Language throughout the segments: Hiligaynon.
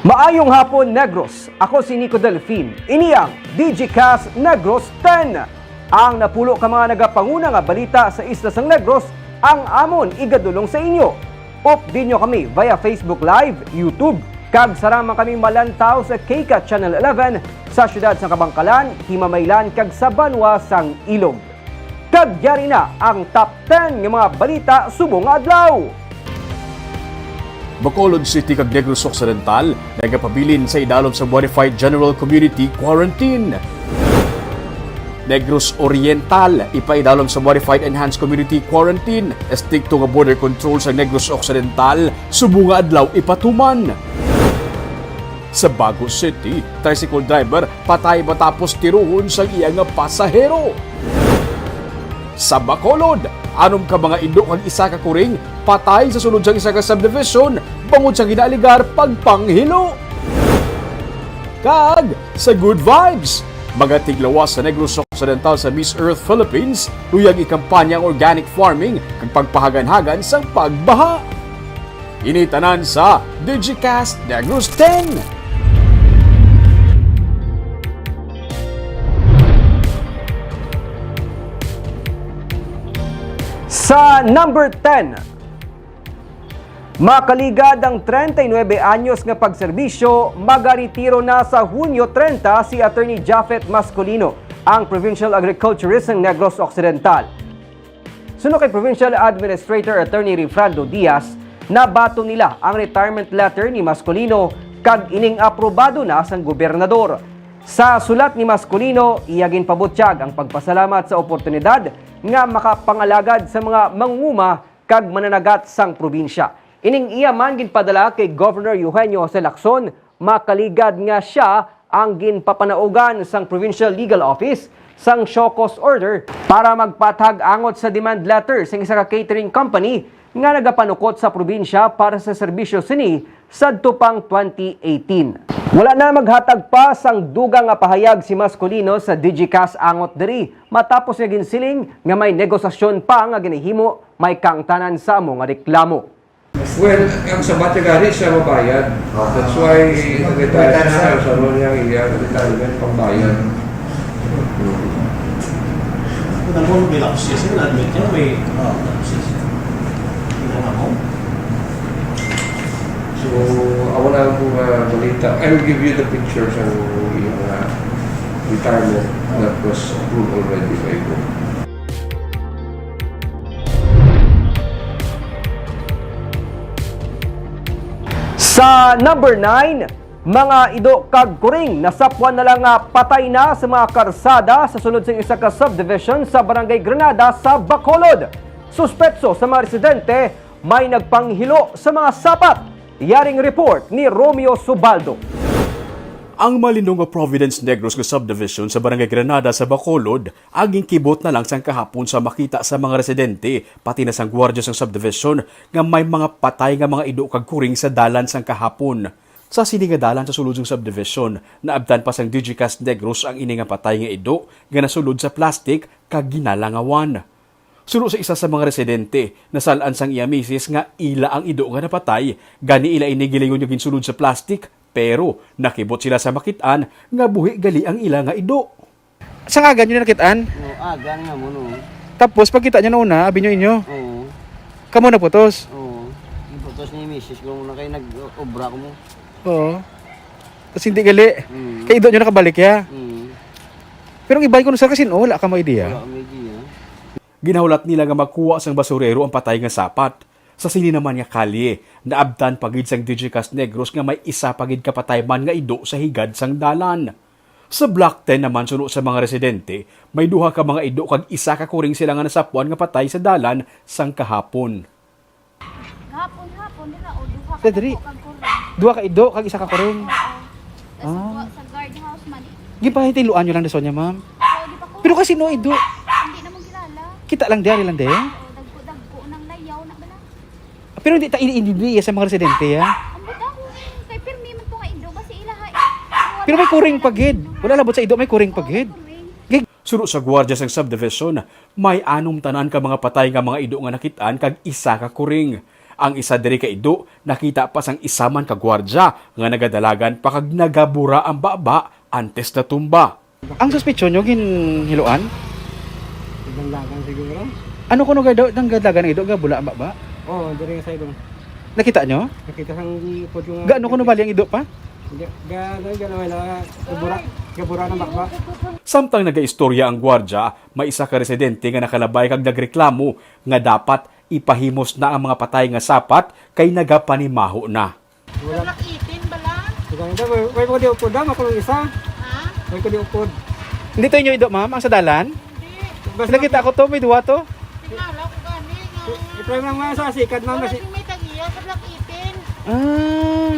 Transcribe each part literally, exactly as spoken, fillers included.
Maayong hapon, Negros. Ako si Nico Delfin. Ini ang Digicast Negros ten. Ang napulo ka mga nagapanguna nga balita sa isla sang Negros ang amon igadulong sa inyo. Updi nyo kami via Facebook Live, YouTube, kag sarang man kami malantaw sa KCAT Channel eleven sa siyudad sa Kabangkalan, Himamaylan, kag sa banwa sang Ilog. Kag yari na ang top ten nga mga balita subong nga adlaw. Bacolod City kag Negros Occidental nagapabilin sa idalom sa Modified General Community Quarantine. Negros Oriental ipaidalom sa Modified Enhanced Community Quarantine. Estrikto nga border control sa Negros Occidental subong nga adlaw ipatuman. Sa Bago City, tricycle driver patay matapos tiruhon sang iya nga pasahero. Sa Bacolod, anom ka mga ido kag isa ka kuring patay sa sulod sang isa ka subdivision bangod sa ginaaligar pagpanghilo. Kag sa Good Vibes, magatiglawas sa Negros Occidental sa Miss Earth Philippines, luyag ikampanya ang organic farming kag pagpahaganhagan sang pagbaha. Ini tanan sa Digicast Negros ten. Sa number ten, makaligad ang treinta y nueve anyos nga pagserbisyo, magaretiro na sa Hunyo treinta si Attorney Japhet Mascolino, ang Provincial Agriculturist sang Negros Occidental. Suno kay Provincial Administrator Attorney Refrando Diaz, nabaton nila ang retirement letter ni Mascolino kag ining aprobado na sang gobernador. Sa sulat ni Mascolino, iya ginpabutyag ang pagpasalamat sa oportunidad nga makapangalagad sa mga mangunguma kag mananagat sang probinsya. Ining iya man ginpadala kay Governor Eugenio Jose Lacson, makaligad nga sia ang ginpapanaugan sang Provincial Legal Office sang show cause order para magpatag angot sa demand letter sang isa ka catering company nga nagapanukot sa probinsya para sa serbisyo sini sadto pang twenty eighteen. Wala na maghatag pa sang dugang nga pahayag si Mascolino sa Digicast angot diri, matapos nga ginsiling nga may negosasyon pa nga ginahimo may kaangtanan sa amo nga reklamo. Well, ang sabat niya gani siya mabayad. Ah. That's why retire siya, sa ron niya, iya, retirement pambayad. Mm. Kung ano ang bilapsis, yung admit niya, may, ah, bilapsis. Hindi na ako. So, ako na ang mga balita. I will give you the pictures ng iyang, ah, retirement that was approved already by board. Sa number nine, mga ido kag kuring nasapwan na lang nga patay na sa mga karsada sa sulod sing isa ka subdivision sa Barangay Granada sa Bacolod. Suspetso sa mga residente may nagpanghilo sa mga sapat. Yaring report ni Romeo Subaldo. Ang malinong nga Providence Negros nga subdivision sa Barangay Granada sa Bacolod ang ginkibot na lang sang kahapon sa makita sa mga residente, pati na sang gwardiya sang subdivision, nga may mga patay nga mga ido kag kuring sa dalan sang kahapon. Sa sini nga dalan sa sulod sang subdivision, naabtan pa sang Digicast Negros ang ini nga patay nga ido nga nasulod sa plastic kag ginalangawan. Suno sa isa sa mga residente, nasal-an sang iya misis nga ila ang ido nga napatay, gani ila ini gilingon nga ginsulod sa plastic, pero nakibot sila sa makit-an nga buhi gali ang ila nga ido. Sang aga nyo nakit-an? Oo, aga nga mo, no. Tapos, pagkita nyo na una, abi nyo inyo? Oo. Kamo naputos? Oo. Iputos ni misis ko na kay nag-obra ko mo. Oo. Tapos hindi gali. Mm. Kay ido nyo nakabalik ya. Mm. Pero ang iba ko, sir, kasi no, wala ka mo idea. Wala kami idea. Ginahulat nila nga makuha sang basurero ang patay nga sapat. Sa sini naman nga kalye, naabtan pa gid sang Digicast Negros nga may isa pa gid ka patay man nga ido sa higad sang dalan. Sa Block ten naman, suno sa mga residente, may duha ka mga ido kag isa ka kuring sila nga nasapwan nga patay sa dalan sang kahapon. Gahapon-hapon, dira, o, duha ka Sa diri. Dako kag kuring. Duha ka ido kag isa ka kuring. Oo. Sa, Ah. Sa guard house man, eh. Gipahitiluan nyo lang na, Sonia, ma'am? Oo, di pa ko. Pero kasi no ido. Hindi na mo kilala. Kita lang diari lang, de? Oo, dagko-dagko nang layaw na bala. Pero hindi ta ini-, ini sa mga residente, ha? Ang buta ko, eh. Kay pirmi man to nga ido, basi ilaha, eh. Pero may kuring pa gid. Wala labot sa ido, may kuring pa gid. Oo, may kuring. Gig- Suno sa gwardiya sang subdivision, may anom tanan ka mga patay nga mga ido nga nakit-an kag isa ka kuring. Ang isa diri ka ido nakita pa sang isa man ka gwardya nga nagadalagan pa kag nagabura ang baba antes natumba. Ang suspetsyon nyo ginhiluan? Nagdalagan siguro. Ano kuno gado, nagdalagan ang ido, gabula ang baba? Oo, diri nga sa ido. Nakita nyo? Nakita sang upod ko nga. Gaano kuno bali ang ido pa? Ga, ga, ga, ga, wala, gabura, gabura ng bakba. Samtang nagaistorya ang gwardya, may isa ka residente nga nakalabay kag nagreklamo nga dapat ipahimos na ang mga patay nga sapat kay nagapanimaho na. Wala. Black eighteen bala? Sige, hindi, may, may ko di upod, ah, ako lang isa. Ha? May ko di upod. Hindi to inyo ido, ma'am, ang sa dalan? Hindi. Basta nakita ko to, may duwa to. Tingala ko gani nga. I-, i-try mo lang, ma'am, sa sikad, ma'am, wala kasi sing may tagiya sa Black eighteen. Ah.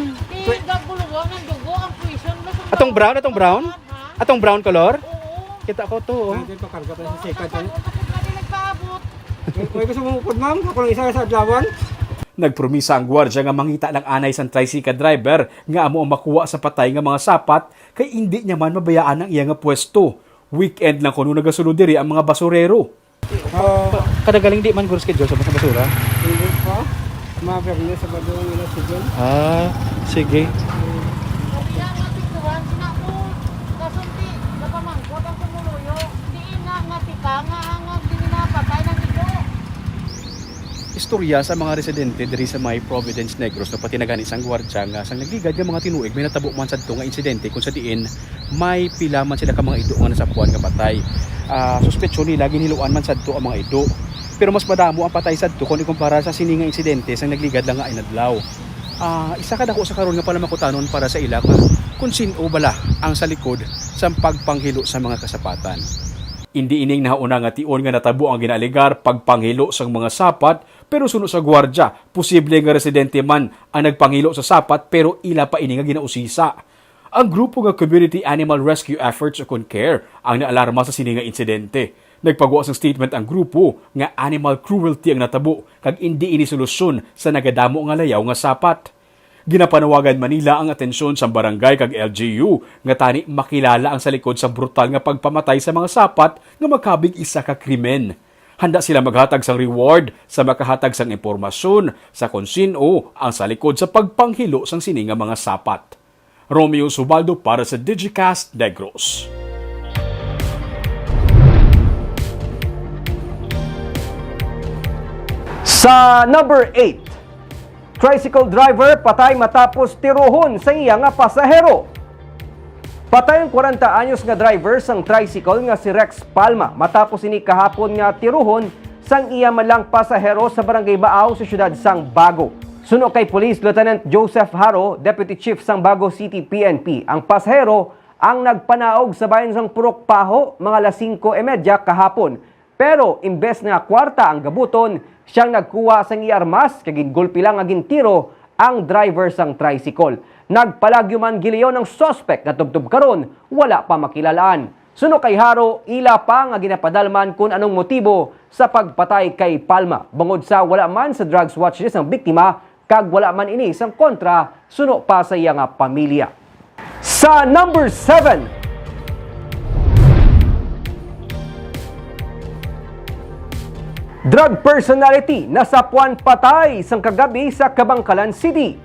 Di, gaguluwa ng dugo, ang prison mo sa atong brown, atong brown? Ha? Atong brown color? Oo. Kita ko to, oh. Natin to, karga tayo sa sikad. Ang sakit na din nagpaabot. May, may gusto mong upod, ma'am? Ako lang isa sa adlawan. Nagpromisa ang gwardya nga mangita lang anay sang tricycle driver nga amo ang makuha sa patay nga mga sapat, kay indi niya man mabayaan ang iya nga pwesto. Weekend lang kuno nagasulod diri ang mga basurero. Ah. Pa-, kada galing di man guro schedule sa, sa basura? Hindi pa. Mga Biyernes, Sabado ang ila schedule. Ah, sige. Kaya nga, picturan, sina po, kasunti, napamangkot ang sumuluyo. Diin nga, nga tika, nga, nga, ginapatay ng ido. Istorya sa mga residente diri sa may Providence, Negros, no, pati na gani sang gwardya nga sang nagligad nga mga tinuig may natabo man sadto nga insidente kung sa diin may pila man sila ka mga ido nga nasapuan nga patay. Ah, suspetsyon nila ginhiluan man sadto ang mga ido. Pero mas madamo ang patay sadto kung ikumpara sa sini nga insidente sang nagligad lang nga inadlaw. Ah, isa ka dako sa karon nga palamakutanon para sa ila nga kung sin-o bala ang sa likod sang pagpanghilo sa mga kasapatan. Indi ining nahauna nga tion nga natabo ang ginaalegar pagpanghilo sang mga sapat, pero suno sa gwardya, posible nga residente man ang nagpanghilo sa sapat pero ila pa ini nga ginausisa. Ang grupo nga Community Animal Rescue Efforts ukon care ang naalarma sa sini nga insidente. Nagpagwa sang statement ang grupo nga animal cruelty ang natabo kag indi ini solusyon sa nagadamo nga layaw nga sapat. Ginapanawagan man nila ang atensyon sang barangay kag L G U nga tani makilala ang sa likod sang brutal nga pagpamatay sa mga sapat nga makabig isa ka krimen. Handa sila maghatag sang reward sa makahatag sang impormasyon sa kon sin-o ang sa likod sa pagpanghilo sang sini nga mga sapat. Romeo Subaldo para sa Digicast Negros. Sa number eight, tricycle driver patay matapos tiruhon sa iya nga pasahero. Patay ang kwarenta anyos nga driver sang tricycle nga si Rex Palma matapos ini kahapon nga tiruhon sang iya man lang pasahero sa Barangay Baaw sa siyudad sang Bago. Suno kay Police Lieutenant Joseph Haro, Deputy Chief sang Bago City P N P, ang pasahero ang nagpanaog sa bayan sang Purok Paho mga alas singko y medya kahapon. Pero imbes nga kwarta ang gabuton, siyang nagkuha sang iya armas kag gingulpi lang nga gintiro ang driver sang tricycle. Nagpalagyo man giliyon ang suspect nga tubtob karon wala pa makilalaan. Suno kay Haro, ila pa nga ginapadalman kun anong motibo sa pagpatay kay Palma, bangod sa wala man sa drugs watch list ang biktima kag wala man ini sang kontra suno pa sa iya nga pamilya. Sa number seven, drug personality nasapuan patay sang kagabi sa Kabankalan City.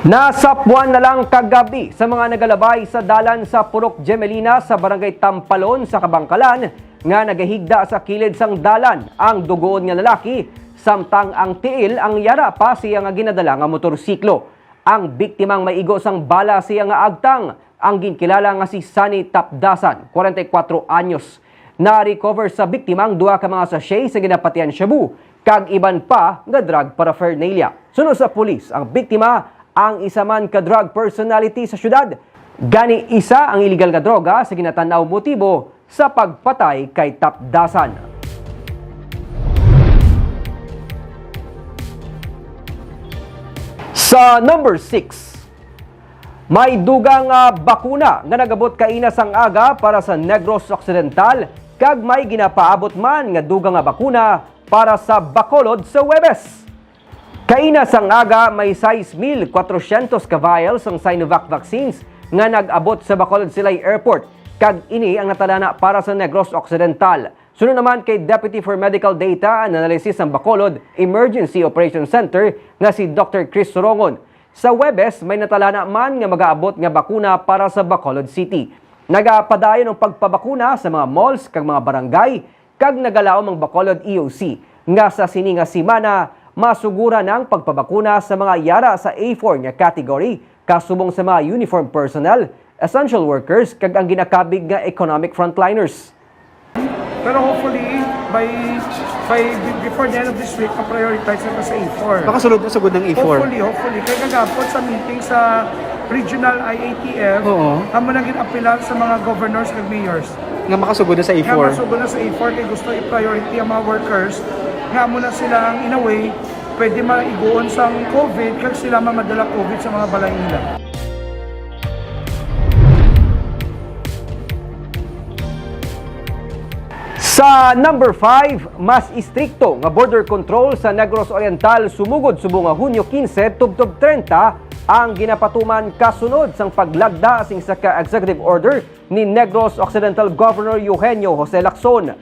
Nasapuan na lang kagabi sa mga nagalabay sa dalan sa Purok Gemelina sa Barangay Tampalon sa Kabankalan nga nagahigda sa kilid sang dalan ang dugoon nga lalaki, samtang ang tiil ang yara pa siya nga ginadala nga motorsiklo. Ang biktima ang may igo sang bala sa iya nga agtang, ang ginkilala nga si Sunny Tapdasan, kwarenta y kuwatro anyos. Na-recover sa biktima ang duha ka mga sachet sa ginapatihan shabu kag iban pa nga drug paraphernalia. Suno sa pulis, ang biktima ang isa man ka drug personality sa syudad. Gani, isa ang iligal nga droga sa ginatan-aw motibo sa pagpatay kay Tapdasan. Sa number six, may dugang, ah, bakuna nga nagabot kaina sang aga para sa Negros Occidental, kag may ginapaabot man nga dugang nga bakuna para sa Bacolod sa Huwebes. Kaina sang aga, may sais mil kwatrosyentos ka vials sang Sinovac vaccines nga nag-abot sa Bacolod Silay Airport, kag ini ang natadana para sa Negros Occidental. Suno naman kay Deputy for Medical Data and Analysis sang Bacolod Emergency Operation Center nga si Doctor Chris Sorongon, sa Huwebes may natalana man nga magaabot nga bakuna para sa Bacolod City. Nagapadayon ang pagpabakuna sa mga malls kag mga barangay, kag nagalaom ang Bacolod E O C nga sa sini nga semana masuguran ang pagpabakuna sa mga yara sa A four nga category, kasubong sa mga uniform personnel, essential workers, kag ang ginakabig nga economic frontliners. Pero hopefully, by by before the end of this week, ma-prioritize na sa A four. Makasulod na sa gud ng A four. Hopefully, hopefully. Kaya kagapon sa meeting sa regional I A T F, Oo. Amo na ginapilan sa mga governors kag mayors. Nga makasugod na sa A four. Nga masugod na sa A four kay gusto i-priority ang mga workers nga amo na sila ang, in a way, pwede maiguon sang COVID kag sila mamadala COVID sa mga balay nila. Sa number five, mas istrikto nga border control sa Negros Oriental sumugod subong nga Hunyo quince tubtob treinta ang ginapatuman kasunod sang paglagda sing isa ka executive order ni Negros Occidental Governor Eugenio Jose Lacson.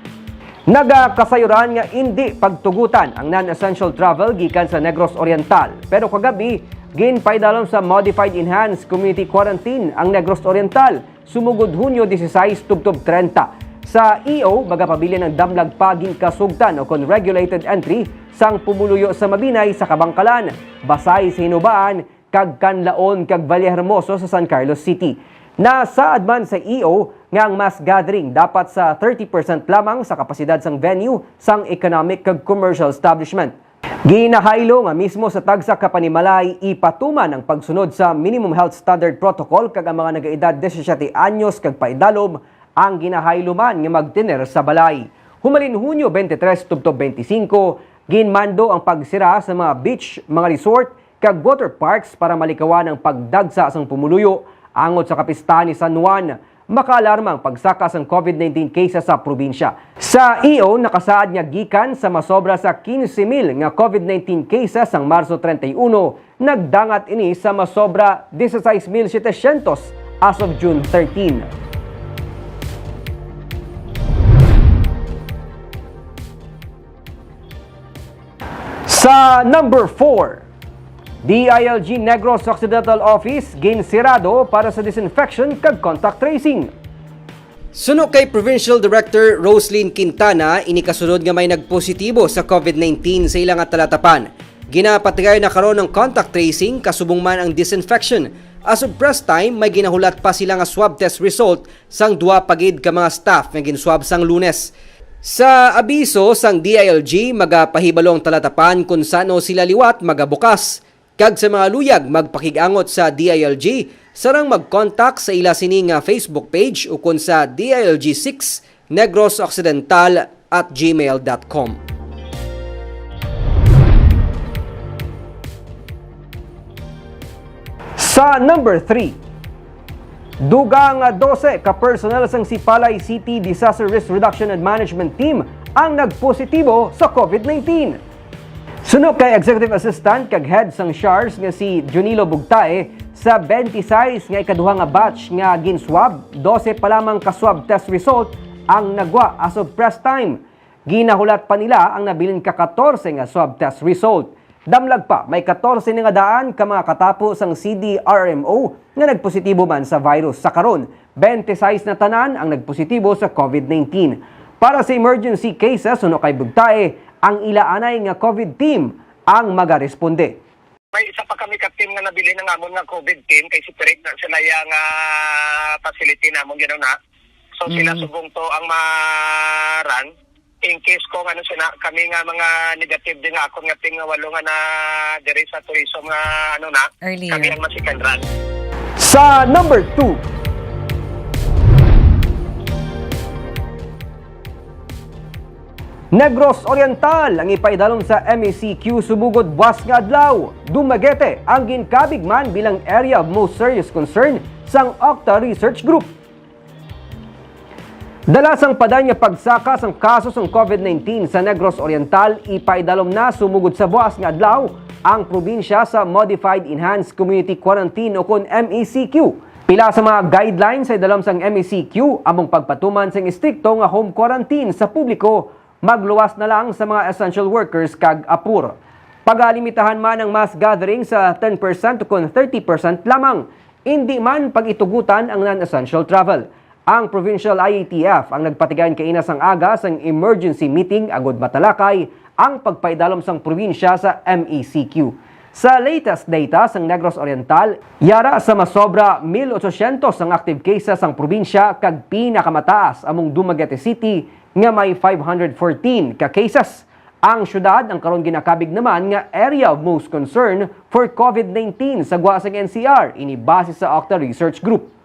Nagakasayuran nga indi pagtugutan ang non-essential travel gikan sa Negros Oriental, pero kagabi ginpaidalom sa Modified Enhanced Community Quarantine ang Negros Oriental sumugod Hunyo dieciséis tubtob treinta. Sa E O, magapabilin ang damlag pa ginkasugtan o kon regulated entry sang pumuluyo sa Mabinay sa Kabangkalan, Basay sa Hinubaan, kag Kanlaon kag Vallehermoso sa San Carlos City. Nasaad man sa E O nga ang mass gathering dapat sa thirty percent lamang sa kapasidad sang venue sang economic kag commercial establishment. Ginahaylo nga mismo sa tagsa ka panimalay ipatuman ang pagsunod sa minimum health standard protocol, kag ang mga nagaedad disisiete anyos kag paidalom ang ginahaylo man nga magtener sa balay. Humalin Hunyo twenty-three tubtob twenty-five, ginmando ang pagsira sa mga beach, mga resort, kag water parks para malikawan ang pagdagsa sang pumuluyo angot sa kapistahan ni San Juan. Makaalarma ang pagsaka sang COVID nineteen cases sa probinsya. Sa E O, nakasaad nga gikan sa masobra sa quince mil nga COVID nineteen cases sang Marso treinta y uno, nagdangat ini sa masobra dieciséis mil setecientos as of June thirteen. Sa number four, D I L G Negros Occidental Office ginsirado para sa disinfection kag contact tracing. Suno kay Provincial Director Roslyn Quintana, ini kasunod nga may nagpositibo sa COVID nineteen sa ila nga talatapan. Ginapatigayon na karon ang contact tracing, kasubong man ang disinfection. As of press time, may ginahulat pa sila nga swab test result sang duha pa gid ka mga staff nga ginswab sang Lunes. Sa abiso sang D I L G, magapahibalo ang talatapan kon san-o sila liwat magabukas. Kag sa mga luyag magpakig-angot sa D I L G, sarang mag-contact sa ila sini nga Facebook page ukon sa D I L G six Negros Occidental at gmail dot com. Sa number three, dugang nga dose ka personnel sang Sipalay City Disaster Risk Reduction and Management Team ang nagpositibo sa COVID nineteen. Suno kay Executive Assistant kag Head sang SHARS nga si Junilo Bugtae, sa twenty-six nga ikaduha nga batch nga gin-swab, dose pa lamang ka swab test result ang nagwa as of press time. Ginahulat pa nila ang nabilin ka katorse nga swab test result. Damlag pa, may katorse na nga daan ka mga katapo sang C D R M O nga nagpositibo man sa virus. Sa karon, twenty-six na tanan ang nagpositibo sa COVID nineteen. Para sa emergency cases, suno kay Bugtae, ang ila anay nga COVID team ang magaresponde. May isa pa kami ka team nga nabilin ang amon nga COVID team kay separate na sila ya nga facility namon gano na. So sila Mm. subong to ang ma-run in case kung ano sila kami nga mga negative din nga akon nga team nga walo nga na diri sa tourism nga ano na Earlier. Kami ang ma-second run. Sa number two, Negros Oriental ang ipaidalom sa M E C Q subong gid buas nga adlaw. Dumaguete ang ginkabig man bilang Area of Most Serious Concern sang OCTA Research Group. Dala sang padayon nga pagsaka sang kaso sang COVID nineteen sa Negros Oriental, ipaidalom na sumugod sa buas nga adlaw ang probinsya sa Modified Enhanced Community Quarantine o kon M E C Q. Pila sa mga guidelines sa idalom sang M E C Q among pagpatuman sing istrikto nga home quarantine sa publiko, magluwas na lang sa mga essential workers kag apur. Pagalimitahan man ang mass gathering sa ten percent kon thirty percent lamang, indi man pag-itugutan ang non-essential travel. Ang Provincial I A T F ang nagpatigayon kaina sang aga sang emergency meeting agud matalakay ang pagpaidalom sang probinsya sa M E C Q. Sa latest data sang Negros Oriental, yara sa masobra mil ochocientos ang active cases sang probinsya kag pinakamataas among Dumaguete City nga may five hundred fourteen ka cases. Ang syudad ang karon ginakabig naman nga area of most concern for COVID nineteen sa gwa sang N C R, ini base sa Octa Research Group.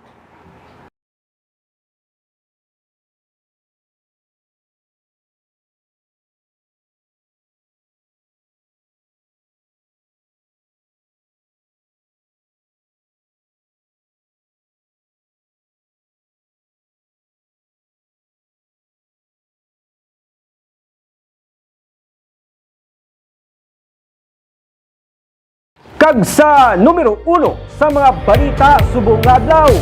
Kag sa numero uno sa mga balita subong nga adlaw.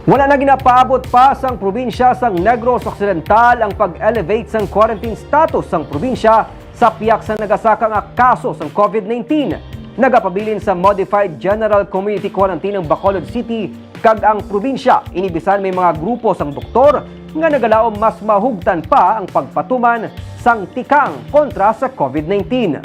Wala na ginapaabot pa sang probinsya sang Negros Occidental ang pag-elevate sang quarantine status sang probinsya sa pihak sang nagasaka nga kaso sang COVID nineteen. Nagapabilin sa Modified General Community Quarantine ang Bacolod City kag ang probinsya, ini bisan may mga grupo sang doktor nga nagalaom mas mahugtan pa ang pagpatuman sang tikang kontra sa COVID nineteen.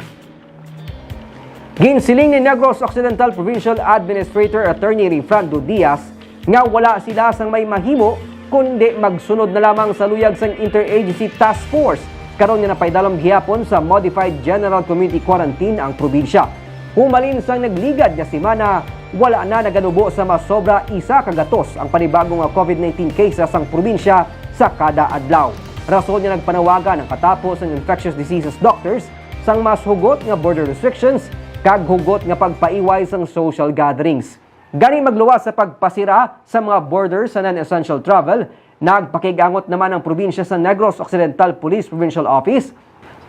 Ginsiling ni Negros Occidental Provincial Administrator Attorney Rayfrando Diaz nga wala sila sang may mahimo kundi magsunod na lamang sa luyag sang Interagency Task Force karon nga napaidalom gihapon sa Modified General Community Quarantine ang probinsya. Humalin sang nagligad nga semana, wala na naganubo sa masobra isa ka gatos ang panibago nga COVID nineteen cases sang probinsya sa kada adlaw. Rason nga nagpanawagan ang katapo sang infectious diseases doctors sang mas hugot nga border restrictions kag hugot nga pagpaiway sang social gatherings. Gani, magluwas sa pagpasira sa mga border sa non-essential travel, nagpakig-angot naman ang probinsya sa Negros Occidental Police Provincial Office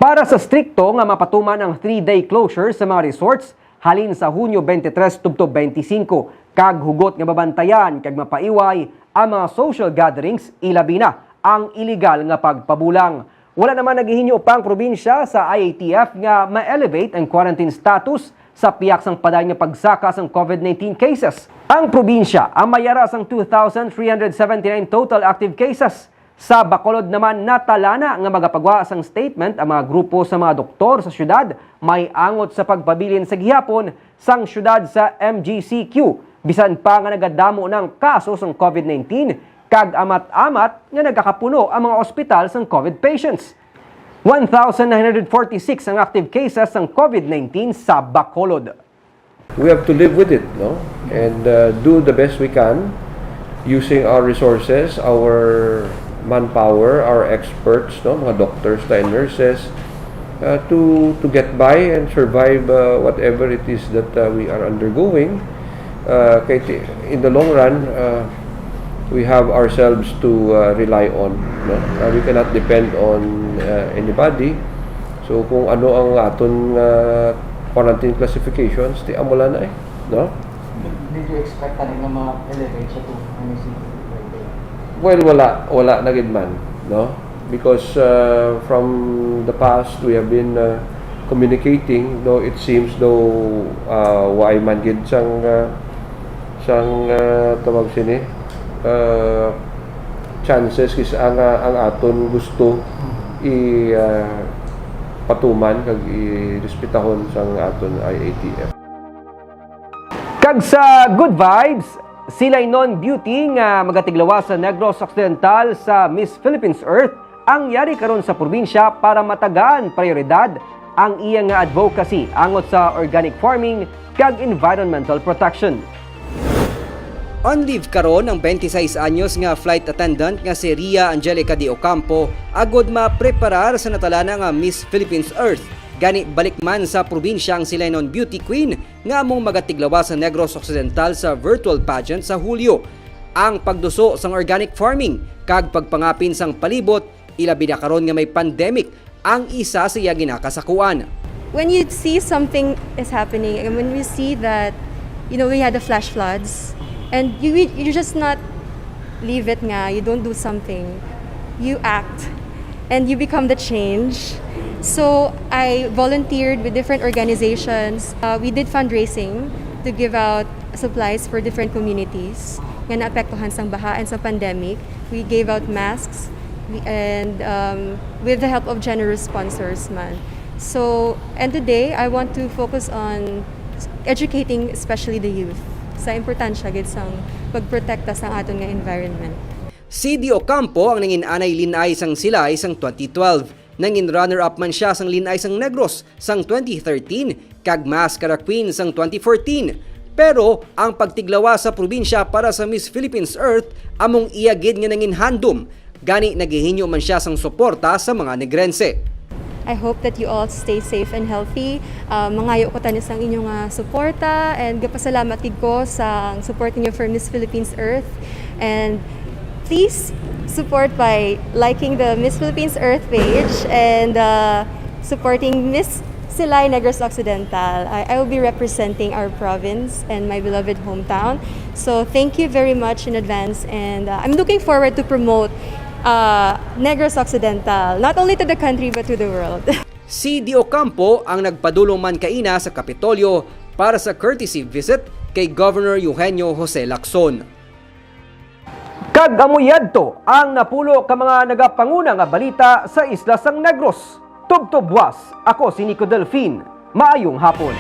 para sa strikto nga mapatuman ang three-day closure sa mga resorts halin sa Hunyo twenty-three tubtob twenty-five, kag hugot nga mabantayan kag mapaiway ang mga social gatherings, ilabi na ang iligal nga pagpabulang. Wala naman nagahinyo pa ang probinsya sa I A T F nga ma-elevate ang quarantine status sa pihak sang padayon nga pagsaka sang COVID nineteen cases. Ang probinsya ang may yara sang two thousand three hundred seventy-nine total active cases. Sa Bacolod naman, natalana nga magapagwa sang statement ang mga grupo sa mga doktor sa syudad may angot sa pagpabilin sa gihapon sang syudad sa M G C Q, bisan pa nga nagadamo na ang kaso sang COVID nineteen kag amat-amat nga nagakapuno ang mga ospital sang COVID patients. One thousand nine hundred forty-six ang active cases sang COVID nineteen sa Bacolod. We have to live with it, no? And, uh, do the best we can using our resources, our manpower, our experts, no? Mga doctors tayo, nurses, uh, to, to get by and survive, uh, whatever it is that, uh, we are undergoing. Uh, kay ti-, in the long run, uh, we have ourselves to, uh, rely on, no? Uh, we cannot depend on, uh, anybody. So, kung ano ang aton nga quarantine classifications, ti amo lang na eh, no? Did you expect na nga ma-elevate siya to M E C Q? Well, wala, wala na gid man, no? Because, uh, from the past, we have been, uh, communicating, though it seems though, uh, why man gid sang, uh, sang, uh, tawag sini, uh, chances kis ang, uh, ang aton gusto i, uh, patuman kag i-respetahon sang aton I A T F. Kag sa good vibes, si Lainon Beauty nga magatiglawas sa Negros Occidental sa Miss Philippines Earth ang yari karon sa probinsya para matagaan prioridad ang iya nga advocacy angot sa organic farming kag environmental protection. On leave karon ang twenty-six anyos nga flight attendant nga si Ria Angelica de Ocampo agud mapreparar sa natalana nga Miss Philippines Earth. Gani, balik man sa probinsya ang si Lainon Beauty Queen nga among magatiglawas sa Negros Occidental sa virtual pageant sa Hulyo. Ang pagduso sang organic farming kag pagpangapin sang palibot, ilabi na karon nga may pandemic, ang isa sa iya ginakasakuan. When you see something is happening, and when we see that, you know, we had the flash floods, and you you just not leave it nga, you don't do something, you act, and you become the change. So I volunteered with different organizations. Uh, we did fundraising to give out supplies for different communities nga naapektuhan sang baha and sa pandemic. We gave out masks, we, and um, with the help of generous sponsors man. So, and today, I want to focus on educating especially the youth sa importansya gid sang pagprotekta sa aton nga environment. Si Di Ocampo ang nangin-anay Lin-ay sang Silay sang twenty twelve. Nangin runner-up man siya sang Lin-ay sang Negros sang twenty thirteen kag Mascara Queen sang twenty fourteen. Pero ang pagtiglawas sa probinsya para sa Miss Philippines Earth among iya gid nga nangin handom, gani nagahinyo man siya sang suporta sa mga Negrense. I hope that you all stay safe and healthy. Uh, mangayo ko tani sang inyo nga suporta, and gapasalamat gid ko sa support ninyo for Miss Philippines Earth. And please support by liking the Miss Philippines Earth page and uh, supporting Miss Silay Negros Occidental. I, I will be representing our province and my beloved hometown. So thank you very much in advance, and uh, I'm looking forward to promote uh, Negros Occidental, not only to the country but to the world. Si Di Ocampo ang nagpadulong man kaina sa Kapitolyo para sa courtesy visit kay Governor Eugenio Jose Lacson. Kag amo yadto ang napulo ka mga nagapanguna nga balita sa isla sang Negros. Tubtob buwas, ako si Nico Delfin. Maayong hapon.